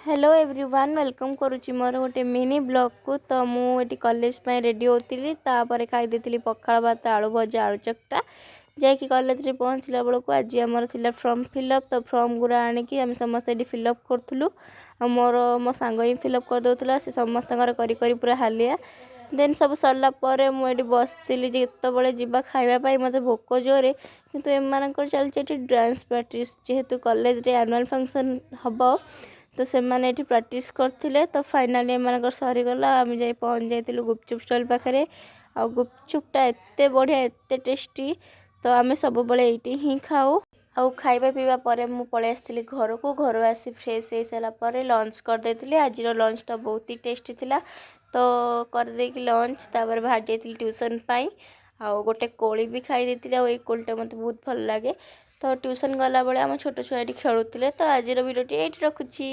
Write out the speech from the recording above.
Hello everyone, welcome କରୁଛି ମୋର ଗୋଟେ ମିନି ବ୍ଲଗ୍କୁ। ତ ମୁଁ ଏଠି କଲେଜ ପାଇଁ ରେଡ଼ି ହେଉଥିଲି। ତାପରେ ଖାଇ ଦେଇଥିଲି ପଖାଳ ଭାତ, ଆଳୁ ଭଜା, ଆଳୁ ଚକଟା। ଯାଇକି କଲେଜରେ ପହଞ୍ଚିଲା ବେଳକୁ ଆଜି ଆମର ଥିଲା ଫର୍ମ ଫିଲ୍ଅପ୍। ତ ଫର୍ମ ଗୁଡ଼ା ଆଣିକି ଆମେ ସମସ୍ତେ ଏଠି ଫିଲ୍ଅପ୍ କରୁଥିଲୁ। ଆଉ ମୋର ମୋ ସାଙ୍ଗ ହିଁ ଫିଲ୍ଅପ୍ କରିଦେଉଥିଲା। ସେ ସମସ୍ତଙ୍କର କରି କରି ପୁରା ହାଲିଆ। ଦେନ୍ ସବୁ ସରିଲା ପରେ ମୁଁ ଏଠି ବସିଥିଲି ଯେ କେତେବେଳେ ଯିବା ଖାଇବା ପାଇଁ, ମୋତେ ଭୋକ ଜୋରେ। କିନ୍ତୁ ଏମାନଙ୍କର ଚାଲିଛି ଏଠି ଡ୍ୟାନ୍ସ ପ୍ରାକ୍ଟିସ୍। ଯେହେତୁ କଲେଜରେ ଆନୁଆଲ୍ ଫଙ୍କସନ୍ ହେବ, ତ ସେମାନେ ଏଠି ପ୍ରାକ୍ଟିସ୍ କରୁଥିଲେ। ତ ଫାଇନାଲି ଏମାନଙ୍କର ସରିଗଲା। ଆମେ ଯାଇ ପହଞ୍ଚି ଯାଇଥିଲୁ ଗୁପଚୁପ୍ ଷ୍ଟଲ୍ ପାଖରେ। ଆଉ ଗୁପଚୁପ୍ଟା ଏତେ ବଢ଼ିଆ, ଏତେ ଟେଷ୍ଟି, ତ ଆମେ ସବୁବେଳେ ଏଇଠି ହିଁ ଖାଉ। ଆଉ ଖାଇବା ପିଇବା ପରେ ମୁଁ ପଳେଇ ଆସିଥିଲି ଘରକୁ। ଘରୁ ଆସି ଫ୍ରେଶ୍ ହେଇସାରିଲା ପରେ ଲଞ୍ଚ କରିଦେଇଥିଲି। ଆଜିର ଲଞ୍ଚଟା ବହୁତ ହି ଟେଷ୍ଟି ଥିଲା। ତ କରିଦେଇକି ଲଞ୍ଚ, ତାପରେ ବାହାରି ଯାଇଥିଲି ଟ୍ୟୁସନ୍ ପାଇଁ। ଆଉ ଗୋଟେ କୋଳି ବି ଖାଇ ଦେଇଥିଲି। ଆଉ ଏଇ କୋଳିଟା ମୋତେ ବହୁତ ଭଲ ଲାଗେ। ତ ଟ୍ୟୁସନ୍ ଗଲାବେଳେ ଆମ ଛୋଟ ଛୁଆ ଏଠି ଖେଳୁଥିଲେ। ତ ଆଜିର ଭିଡ଼ିଓଟି ଏଇଠି ରଖୁଛି।